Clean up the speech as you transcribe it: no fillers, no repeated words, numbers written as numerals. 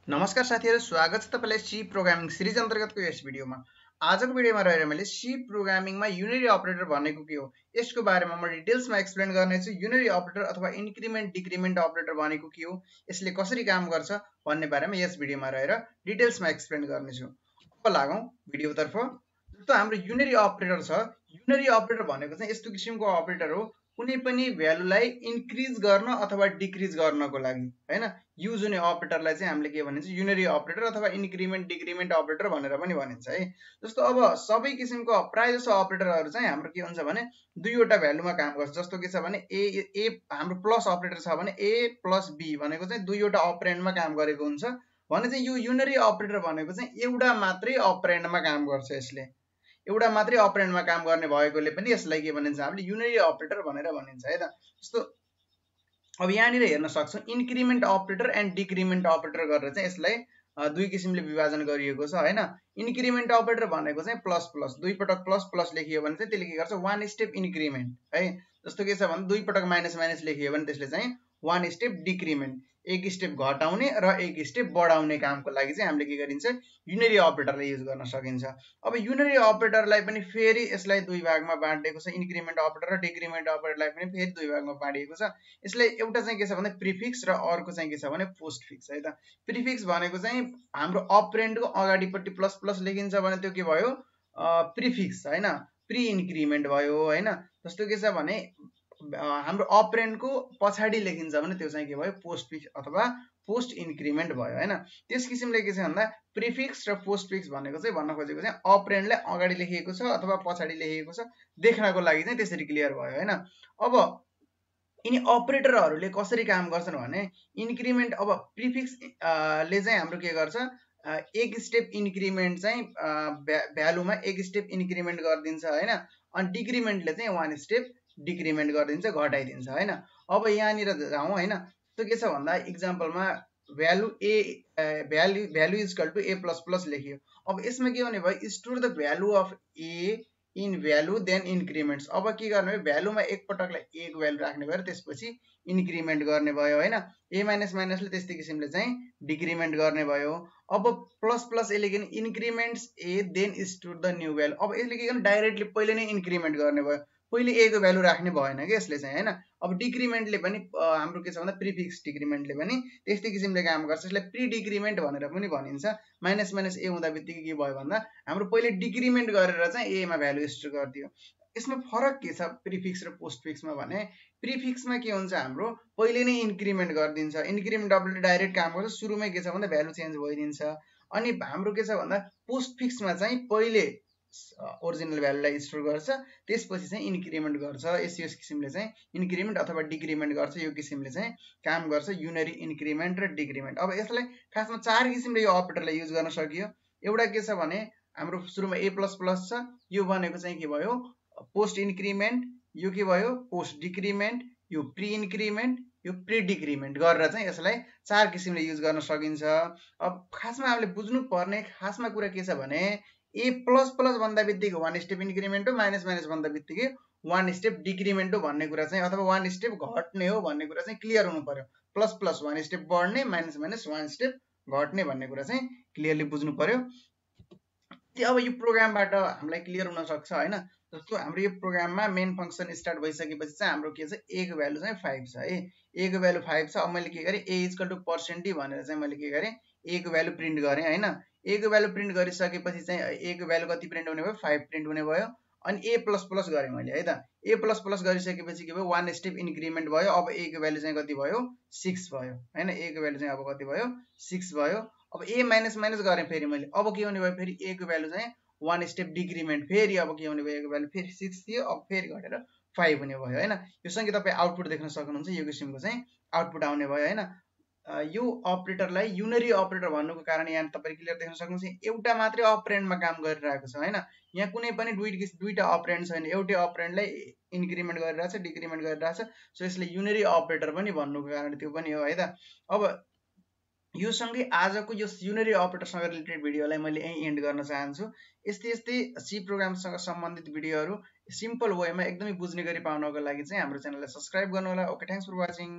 नमस्कार साथीहरु, स्वागत छ तपाईलाई सी प्रोग्रामिङ सिरिज अन्तर्गतको यस भिडियोमा। आजको भिडियोमा रहेर मैले सी प्रोग्रामिङमा युनरी अपरेटर भनेको के हो यसको बारेमा म डिटेल्समा एक्सप्लेन गर्नेछु। युनरी अपरेटर अथवा इन्क्रिमेन्ट डिक्रिमेन्ट अपरेटर भनेको के हो, यसले कसरी काम गर्छ भन्ने बारेमा यस भिडियोमा रहेर डिटेल्समा एक्सप्लेन गर्नेछु। अब लागौं भिडियोतर्फ। जस्तो हाम्रो युनरी अपरेटर छ, युनरी अपरेटर भनेको चाहिँ यस्तो किसिमको अपरेटर हो कुनै पनि भ्यालुलाई इन्क्रिज गर्न अथवा डिक्रिज गर्नको लागि, हैन। युज हुने अपरेटरलाई चाहिँ हामीले के भनिन्छ, युनरी अपरेटर अथवा इन्क्रिमेन्ट डिक्रिमेन्ट अपरेटर भनेर पनि भनिन्छ है। जस्तो अब सबै किसिमको प्राय जसो अपरेटरहरू चाहिँ हाम्रो के हुन्छ भने दुईवटा भ्यालुमा काम गर्छ। जस्तो के छ भने ए हाम्रो प्लस अपरेटर छ भने ए प्लस बी भनेको चाहिँ दुईवटा अपरेन्डमा काम गरेको हुन्छ भने चाहिँ यो युनरी अपरेटर भनेको चाहिँ एउटा मात्रै अपरेन्डमा काम गर्छ। यसले एउटा मात्रै अपरेन्डमा काम गर्ने भएकोले पनि यसलाई के भनिन्छ, हामीले युनरी अपरेटर भनेर भनिन्छ है त। जस्तो अब यहाँनिर हेर्न सक्छौं इन्क्रिमेन्ट अपरेटर एन्ड डिक्रिमेन्ट अपरेटर गरेर चाहिँ यसलाई दुई किसिमले विभाजन गरिएको छ हैन। इन्क्रिमेन्ट अपरेटर भनेको चाहिँ प्लस प्लस दुई पटक प्लस प्लस लेखियो भने चाहिँ त्यसले के गर्छ, वान स्टेप इन्क्रिमेन्ट है। जस्तो के छ भने दुई पटक माइनस माइनस लेखियो भने त्यसले चाहिँ वान स्टेप डिक्रिमेन्ट, एक स्टेप घटाउने र एक स्टेप बढाउने कामको लागि चाहिँ हामीले के गरिन्छ, युनरी अपरेटरलाई युज गर्न सकिन्छ। अब युनरी अपरेटरलाई पनि फेरि यसलाई दुई भागमा बाँडिएको छ। इन्क्रिमेन्ट अपरेटर र डिक्रिमेन्ट अपरेटरलाई पनि फेरि दुई भागमा बाँडिएको छ। यसले एउटा चाहिँ के छ भने प्रिफिक्स र अर्को चाहिँ के छ भने पोस्टफिक्स है त। प्रिफिक्स भनेको चाहिँ हाम्रो अपरेन्डको अगाडिपट्टि प्लस प्लस लेखिन्छ भने त्यो के भयो, प्रिफिक्स हैन, प्री इन्क्रिमेन्ट भयो हैन। जस्तो के छ भने हाम्रो अपरेन्डको पछाडि लेखिन्छ भने त्यो चाहिँ के भयो, पोस्टफिक्स अथवा पोस्ट इन्क्रिमेन्ट भयो हैन। त्यस किसिमले के छ भन्दा प्रिफिक्स र पोस्टफिक्स भनेको चाहिँ भन्न खोजेको चाहिँ अपरेन्डलाई अगाडि लेखिएको छ अथवा पछाडि लेखिएको छ देख्नको लागि चाहिँ त्यसरी क्लियर भयो हैन। अब यिनी अपरेटरहरूले कसरी काम गर्छन् भने इन्क्रिमेन्ट, अब प्रिफिक्स ले चाहिँ हाम्रो के गर्छ, एक स्टेप इन्क्रिमेन्ट चाहिँ भ्यालुमा एक स्टेप इन्क्रिमेन्ट गरिदिन्छ हैन। अनि डिक्रिमेन्टले चाहिँ वान स्टेप डिक्रिमेन्ट गरिदिन्छ, घटाइदिन्छ हैन। अब यहाँनिर जाउँ हैन। त्यो के छ भन्दा इक्जाम्पलमा value value equal to A plus plus लेखियो। अब यसमा के हुने भयो, store the value of A in value then increments. अब के गर्ने भयो, भ्यालुमा एक पटकलाई एक भ्यालु राख्ने भयो र त्यसपछि इन्क्रिमेन्ट गर्ने भयो हैन। ए माइनस माइनसले त्यस्तै किसिमले चाहिँ डिक्रिमेन्ट गर्ने भयो। अब प्लस प्लस यसले के increments A then store the new value. अब यसले के गर्ने, डाइरेक्टली पहिले नै इन्क्रिमेन्ट गर्ने भयो, पहिले ए को भ्यालु राख्ने भएन कि यसले चाहिँ हैन। अब डिक्रिमेन्टले पनि हाम्रो के छ भन्दा प्रिफिक्स डिक्रिमेन्टले पनि त्यस्तै किसिमले काम गर्छ। यसलाई प्री डिक्रिमेन्ट भनेर पनि भनिन्छ। माइनस माइनस ए हुँदा बित्तिकै के भयो भन्दा हाम्रो पहिले डिक्रिमेन्ट गरेर चाहिँ ए मा भ्यालु स्टोर गरिदियो। यसमा फरक के छ प्रिफिक्स र पोस्टफिक्समा भने प्रिफिक्समा के हुन्छ, हाम्रो पहिले नै इन्क्रिमेन्ट गरिदिन्छ। इन्क्रिमेन्ट डबलले डाइरेक्ट काम गर्छ, सुरुमै के छ भन्दा भ्यालु चेन्ज भइदिन्छ। अनि हाम्रो के छ भन्दा पोस्टफिक्समा चाहिँ पहिले ओरिजिनल भ्यालुलाई स्टोर गर्छ, त्यसपछि चाहिँ इन्क्रिमेन्ट गर्छ। यस किसिमले चाहिँ इन्क्रिमेन्ट अथवा डिक्रिमेन्ट गर्छ। यो किसिमले चाहिँ काम गर्छ युनरी इन्क्रिमेन्ट र डिक्रिमेन्ट। अब यसलाई खासमा चार किसिमले यो अपरेटरलाई युज गर्न सकियो। एउटा के छ भने हाम्रो सुरुमा ए प्लस प्लस छ, यो भनेको चाहिँ के भयो, पोस्ट इन्क्रिमेन्ट, यो के भयो पोस्ट डिक्रिमेन्ट, यो प्री इन्क्रिमेन्ट, यो प्री डिक्रिमेन्ट गरेर चाहिँ यसलाई चार किसिमले युज गर्न सकिन्छ। अब खासमा हामीले बुझ्नु पर्ने खासमा कुरा के छ भने ए प्लस प्लस भन्दा बित्तिकै वान स्टेप इन्क्रिमेन्ट हो, माइनस माइनस भन्दा बित्तिकै वान स्टेप डिक्रिमेन्ट हो भन्ने कुरा चाहिँ, अथवा वान स्टेप घट्ने हो भन्ने कुरा चाहिँ क्लियर हुनु पर्यो। प्लस प्लस वान स्टेप बढ्ने, माइनस माइनस वान स्टेप घट्ने भन्ने कुरा चाहिँ क्लियरली बुझ्नु पर्यो। अब यो प्रोग्रामबाट हामीलाई क्लियर हुन सक्छ हैन। जस्तो हाम्रो यो प्रोग्राममा मेन फंक्सन स्टार्ट भइसकेपछि चाहिँ हाम्रो के छ, ए को भ्यालु चाहिँ 5 छ है। ए को भ्यालु 5 छ। अब मैले के गरे, ए इक्वल टु पर्सेन्ट डी भनेर चाहिँ मैले के गरे, ए को भ्यालु प्रिन्ट गरे हैन। ए को भ्यालु प्रिन्ट गरिसकेपछि चाहिँ ए को भ्यालु कति प्रिन्ट हुने भयो, 5 प्रिन्ट हुने भयो। अनि ए प्लस प्लस गरे मैले है त। ए प्लस प्लस गरिसकेपछि के भयो, वान स्टेप इन्क्रिमेन्ट भयो। अब ए को भ्यालु चाहिँ कति भयो, 6 भयो हैन। ए को भ्यालु चाहिँ अब कति भयो, 6 भयो। अब ए माइनस माइनस गरेँ फेरि मैले। अब के हुने भयो, फेरि ए को भ्यालु चाहिँ वान स्टेप डिक्रिमेन्ट, फेरि अब के हुने भयो, ए को भ्यालु फेरि 6 थियो, अब फेरि घटेर 5 हुने भयो हैन। यो सँगै तपाईँ आउटपुट देख्न सक्नुहुन्छ। यो किसिमको चाहिँ आउटपुट आउने भयो हैन। यो अपरेटरलाई युनरी अपरेटर भन्नुको कारण यहाँ तपाईले क्लियर देख्न सक्नुहुन्छ, एउटा मात्रै अपरेन्डमा काम गरिरहेको छ हैन। यहाँ कुनै पनि दुईटा अपरेन्ड छैन, एउटै अपरेन्डलाई इन्क्रिमेन्ट गरिरहेछ, डिक्रिमेन्ट गरिरहेछ। सो यसले युनरी अपरेटर पनि भन्नुको कारण त्यो पनि हो है त। अब यो सँगै आजको यो युनरी अपरेटरसँग रिलेटेड भिडियोलाई मैले यही एन्ड गर्न चाहन्छु। यस्तै सी प्रोग्रामसँग सम्बन्धित भिडियोहरू सिम्पल वेमा एकदमै बुझ्ने गरी पाउनको लागि चाहिँ हाम्रो च्यानललाई सब्स्क्राइब गर्नु होला। Okay, thanks for watching.